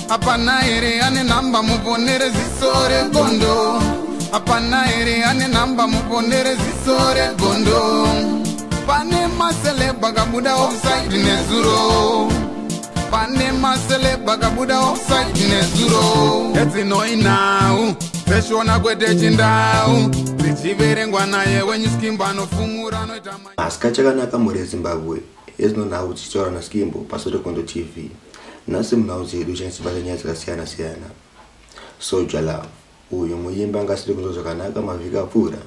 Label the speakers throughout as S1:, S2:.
S1: Hapana here ane nhamba muponere ziso regondo? Hapana here ane nhamba muponere ziso regondo? Pane maceleb akabuda offside nezuro. Pane maceleb akabuda offside nezuro. Edzinoi nhau dzeshona kwete chindau dzichiverengwa naye wenyuskimbo anofumura anoita.
S2: Masika chakanaka, mhuri yeZimbabwe. Ezino nhau tichitaura naSkimbo paSotokondo TV. Nhasi munhau dzedu change nyaya dzakasiyana-siyana. Soul Jah Love, uyu muimbi anga asiri kunzwa zvakanaka mavhiki apfuura,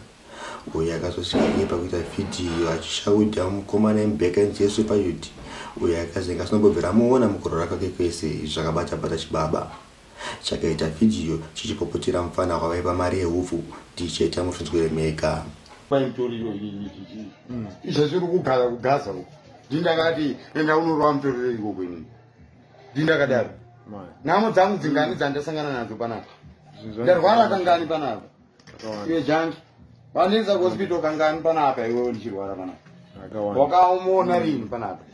S2: uyo akazosvika iye pakuita vhidhiyo achishaudha mukomana emubheka Jesu payuti, uyo akazenge asinombobvira amuona mukurwara kwake kwese. Izvi zvakabata-bata chibaba chakaita vhidhiyo chichipopotera mufana wavaipa mari yehupfu. Tichaita mufinzwire mega.
S3: Mutoriro izvezvi uri kugara kuGaza uko. Ndindakati enda unorova mutoriro ikoko. Inini ndindakadaro. Nhamo dzangu dzingani dzandasangana nadzo panapa? Ndarwara kangani panapa? Iwe jangi, wandiendesa kuhospital kangani panapa? Iwewe, ndichirwara panapa, wakamuona rini panapa?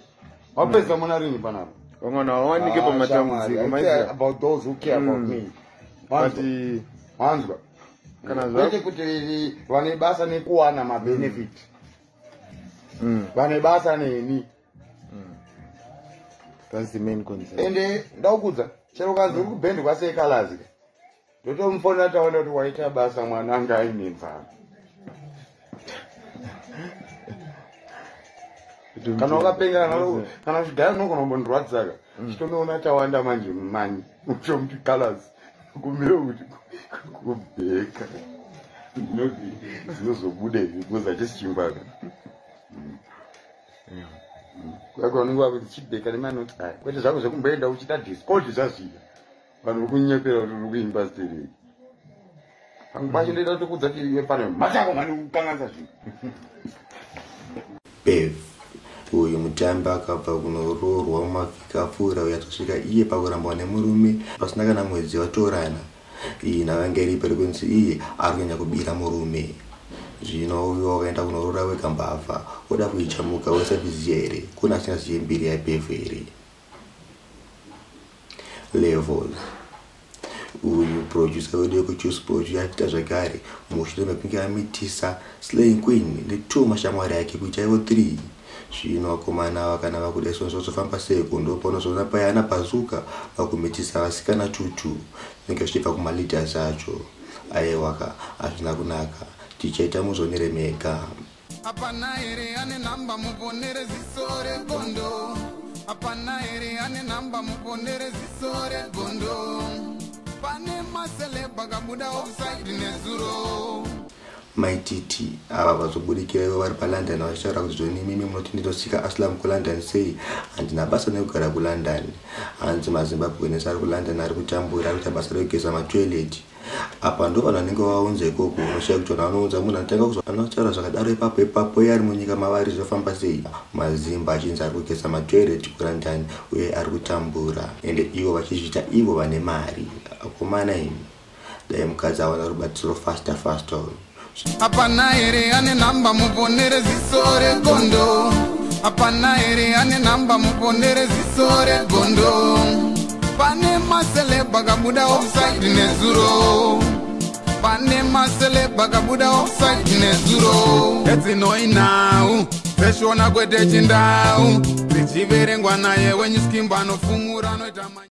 S3: Wapedza mona rini panapa?
S4: Vamwe vanhu havawanike pamatambudziko.
S3: About those who care about me. Wanzwa?
S4: Kana
S3: Kwete kuti vane basa nekuwana mabenefit, vane basa neni.
S4: That's the main concern.
S3: Ende ndaukudza, chero kanzi uri kubhendi kwasekalazi, ndotomufonera taona kuti waita basa, mwana anga aine nzara. Kana wakapenga, kana uchigara unogona kumbondirwadzaka, chitonoona tawanda manje manyi uchomuti colors kumire kuti kubheka zvinozobuda izvi, because hachisi chingwaka. Kwako vanenge vakuti chibheka nemanoti aya, kwete zvako zvekumboenda uchida discord zvazviya. Vanhu uri kunyepera kuti uri kuimba stereki. Pamwe pacho ndoita kutokudza kuti iwe pane machako mani kukanganisa zvinhu.
S2: Bev, uyu mutambi akabva kunoroorwa mumavhiki apfuura, uyo atosvika iye pakurambwa nemurume pasina kana mwedzi vatorana. Iyi nhavange iripo iri kunzi iye ari kunyanya kubira murume. Zvino uyo wakaenda kunoroora wega mbavha, oda kuichamuka wesabhiziya here? Kuna asingazive mbiri yaBev here? Levels, uyu producer wedu wekuChillspot, yaita zvakare mushure mekunge amitisa Slaying Queen netwo mashamwari ake kuita ivo 3. Zvino vakomana ava kana vakuda isvo zvozofamba seko, ndopaunozoona payana pazuka vakumitisa vasikana tutu zvinenge zvichibva kumaleaders acho. Aiwaka, hazvina kunaka. Tichaita muzonere mega.
S1: Hapana here ane nhamba muponere ziso regondo? Hapana here ane nhamba muponere ziso regondo? Pane maceleb akabuda offside nezuro.
S2: MaiTiti ava vazobudikira ivo vari paLondon vachitaura kuti zvoni imimi munoti ndinosvika asylum kuLondon sei? Handina basa nekugara kuLondon. Hanzi maZimbabweans ari kuLondon ari kutambura, ari kuita basa rekugeza matoilet. Apa ndo vanhu vanenge vaunza ikoko. Unoshaya kuti vanhu vanounza munhu anotanga anotaura zvakadaro ipapo ipapo iye ari munyika mavari, zvinofamba sei? Mazimba achinzi ari kugeza matoilet kuLondon uye ari kutambura, ende ivo vachizviita ivo vane mari. Akomana imi, dai mukadzi awana rubatsiro faster faster.
S1: Hapana here ane nhamba muponere ziso regondo? Hapana here ane nhamba muponere ziso regondo? Pane maceleb akabuda offside nezuro. Pane maceleb akabuda offside nezuro. Edzinoi nhau dzeshona kwete chindau dzichiverengwa naye wenyuskimbo anofumura anoita.